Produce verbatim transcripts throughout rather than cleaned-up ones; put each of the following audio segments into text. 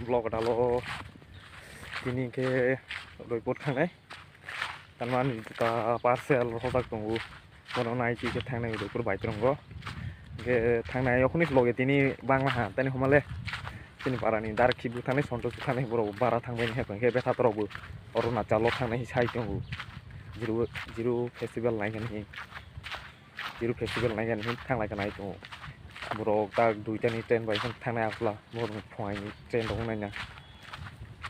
Vlog dalo tini khe Udaipur thangnai. Tanmani ta parcel rojak tongo. Bono nai twi khe thangnai Udaipur bai trongo. Hingke thangnai okhoni vlog e tini bangla ha tani humale. Tini parani dar khibu thangnai sonto thangnai borok bara thangbai ni hekon khe betha torok bo Arunachal o thangnai sai tongo. Jiru jiru festival nai khe ni. Jiru festival nai khe ni thanglai khe nai tongo. Borok tak duitani train bai khe thangnai asla. Borok phuaini train rok naina.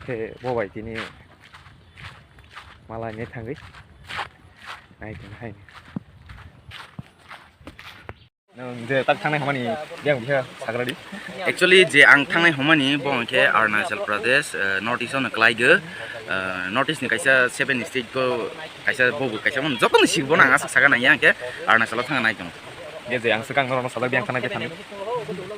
Khe bo bai tini malai nai thangwi nai tong hai. Nwng je tak thangnai hwnmani yang bisa sagradi. Actually, je ang thangnai hwnmani bo hwnkhe Arunachal Pradesh, eh, North East ono kwlaigo. Eh, North East ni kaisa seven state ko kaisa bobo kaisa mon jotono sikbo nang aswk sakha nai yang khe Arunachal o thangna nai tongo. Ye je ang swkang norokno sajak di ang thana khe thani.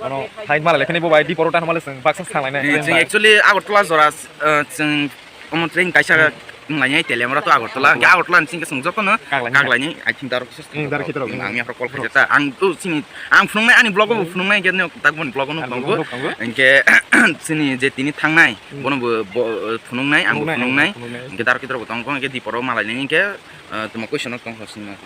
Ano hai mala lekhani bo bai di porota hamale swng baksa sanglai nai. Eh, chwng actually Agartala jora, eh, chwng omo train kaisa wnglainai Teliamura to Agartala. Hwnkhe Agartala ni singkhe chwng jotono Kaglainai. Kaglainai, I think daro kisa Hmm, daro kisa rok. Ang yaphra call khaijak ta. Ang to chini, ang phunuknai ani vlog o bo phunuknai, hwnkhe tak boni vlog o Ang tongo. Phunuknai. Hwnkhe chini je tini thangnai, Hmm. bono bo, bo, phunuknai, ang bo Phunuknai, phunuknai. Phunuknai. Hwnkhe daro kisa rok tongo, hwnkhe di poro malainai, hwnkhe, eh, tuma question o tong sini.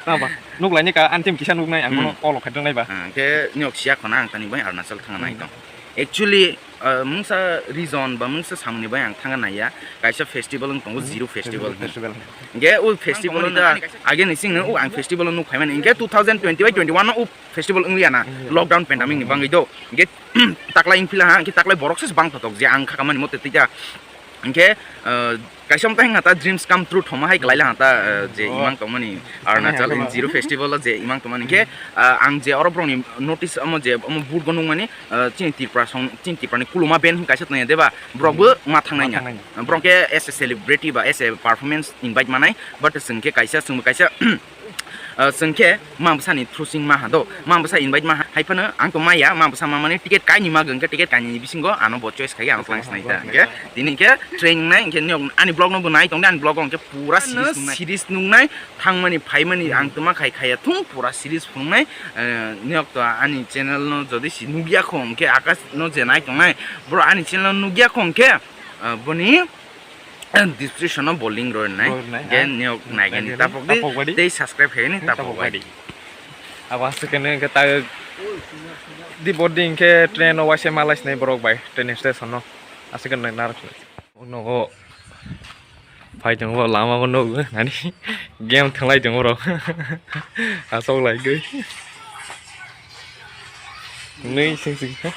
Tama, nuk laini ka, antim kisa nuk nai, ang Hmm. bono call khaidwng nai ba. Ah, hwnkhe nok siya khona ang tani bai Arunachal thang nai Hmm. tong. Actually, ah, mungsa reason ba mungsa samni bai ang thang nai ya, kaisa festival wng tongo, Hmm. Jiru festival. Jiru festival. Hwnkhe o festival ni da age ni sing no o ang festival nuk phai mani. Hwnkhe two thousand twenty by twenty-one no o festival wng liya na, Hmm. Lockdown pandemic ni Hmm. bangwi do. Hwnkhe taklai wng phila ha, hwnkhe taklai borok se bang thotok je ang kha kamani mote tei ta. Hwnkhe, ah, kaisa motha hwnga ta dreams come true thoma hai kwlai laha ta, ah, je Oh. imang tongmani Arunachal Thangna in hai Jiru festival o je imang tongmani hwnkhe, ah, ang je oro borokni notice omo je omo board bo nukmani, ah, chini Tripura song, chini Tripura ni kuluma band hwn kaisa tongya deba borok bo ma thangnai Ma nya. Thangnaina. Borok khe as a celebrity ba as a performance invite manai, but chwng khe kaisa, chwng bo kaisa, ah, chwng khe ma bwsani through sing ma ha do, ma bwsa invite ma ha, hai phano ang to maya, ma bwsa ma mani ticket kaini ma geng khe ticket kaini ni bisingo ano bo choice khai ang tlang sinai ta. Hwnkhe tini hwnkhe train nai hwnkhe ani vlog no bo nai tong di, ani vlog o hwnkhe pura series nungnai, series nungnai thangmani phaimani Hmm. ang tuma khai khaya thung pura series phunuknai. Eh, nok to ani channel no jodi si nukya kho hwnkhe Akash no je nai tongnai bro, ani channel no nukya kho hwnkhe, eh, boni description o bo link rw nai. Rw nai, Gen ha? Niyok nai gani Nai gani tapok di, tapok badi. Tei subscribe khai ni tapok badi. Abo aswk khe nang khe ta di boarding khe train o waisa malai sinai borok bai train station o aswk khe nang narwk sinai. Nogo phai tongo lama bo nogo nani game thanglai tongo rok asok lai goi. Nui sing sing ha?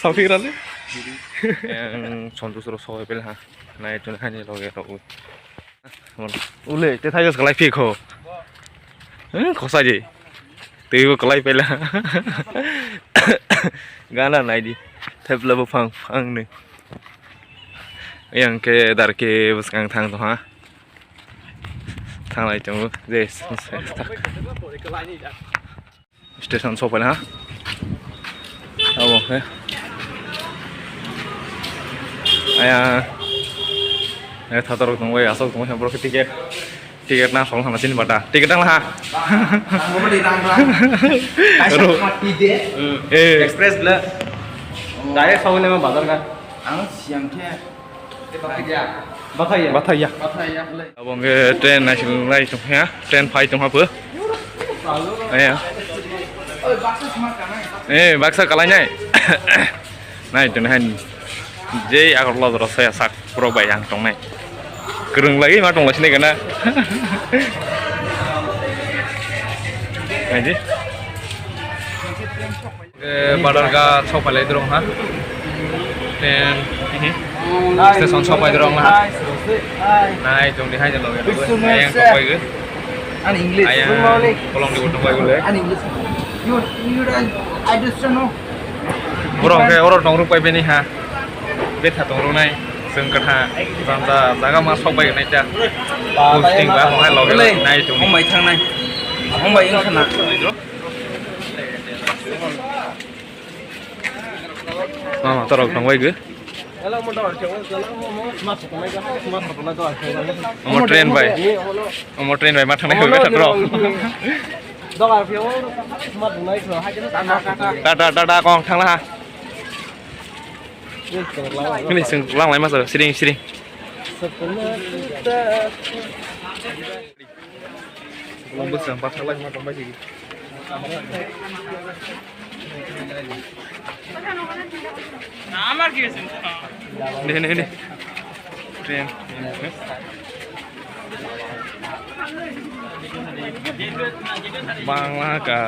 Sapi rale? Yang sontu suro sogai pele ha. Nai tun hani loge rok. Ule te thai kalai phi kho. Eh, khosa ji. Tei bo kalai pele. Gana nai di. Thepla bo phang phang ni. Yang ke dar ke bwskang thang to ha. Thanglai tongo. Je. Station sopai ha. Abo khe. Aya. Aya thatarok tongbai asok tongbai borok khe ticket. Ticket na song sana sini bata. Ticket ang ha. Ang mau di rang rang. Kaisa Ro. Mati de. Eh. Express bela. Direct song lema bazar ka. Ang siang khe. Bathai ya. Bathai ya. Abo hwnkhe train naising lai tongkha, train phai tongkha bo. Aya. Eh, baksa kalai nai. Nai tong hai. Jei Agartala jora saya sak borok bai ang tongnai. Kwrwng lagi ma tongla sinai gana. Nai di. Eh, Badarghat sopai lai drong ha. Then, mhm. Station sopai drong ha. Nai, tong di hai jalo. Ayang sopai ge. An English. Ayang, good morning. Kolong di utang pai gule. An English. You, you don't, I just don't know. Borok khe oro tong ruk pai bini ha. Betha tong ruk nai. Seng katha. Janta jaga ma sopai nai ta. Posting ba mo hai loge nai tong. Hombai thang nai. Hombai ing khana. Mama, torok tong bai gwi. Omo train bai. Omo train bai ma thangnai bai thangrok. Tata, tata, kong thangla ha. Ini sing lang lai masa siring siring. Belum bus yang pas lagi mau tambah sih. Ini ini ini. Train. Bangla ka.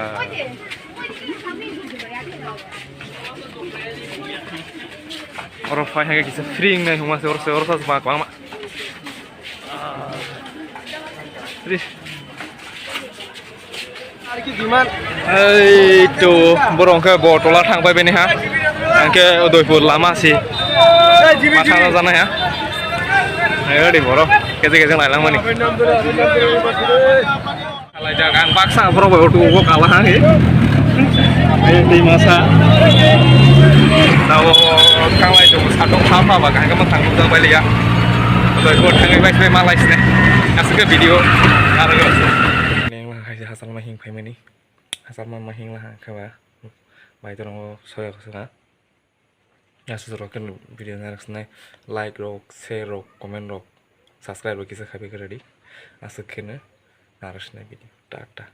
Oro phai hai kisa free nai huma se oro se oro sa bak bangma. Free. Ei to borok hwnkhe bo tola thang pai bini ha. Hwnkhe Udaipur lama si. Mathang rw janai ha. Ei ori borok kejeng kejeng nai langmani. Kalaijak ang baksa borok bai auto o kala ha he. Ei twi masa. Tabo thanglai tongo satok pha pha ba kaham khe mwkhang nukjak bai liya. Udaipur thangwi bai se malai sine. Aswk khe video aro. Neng lang hai hachal ma hing phaimani. Hachal ma hing lang khe ba. Bai to rongo soya khosna. Aswk rok khe video narwk sinai like rok, share rok, comment rok, subscribe rok kisa khabi khe ready. Aswk kheno narwk sinai video. Tata.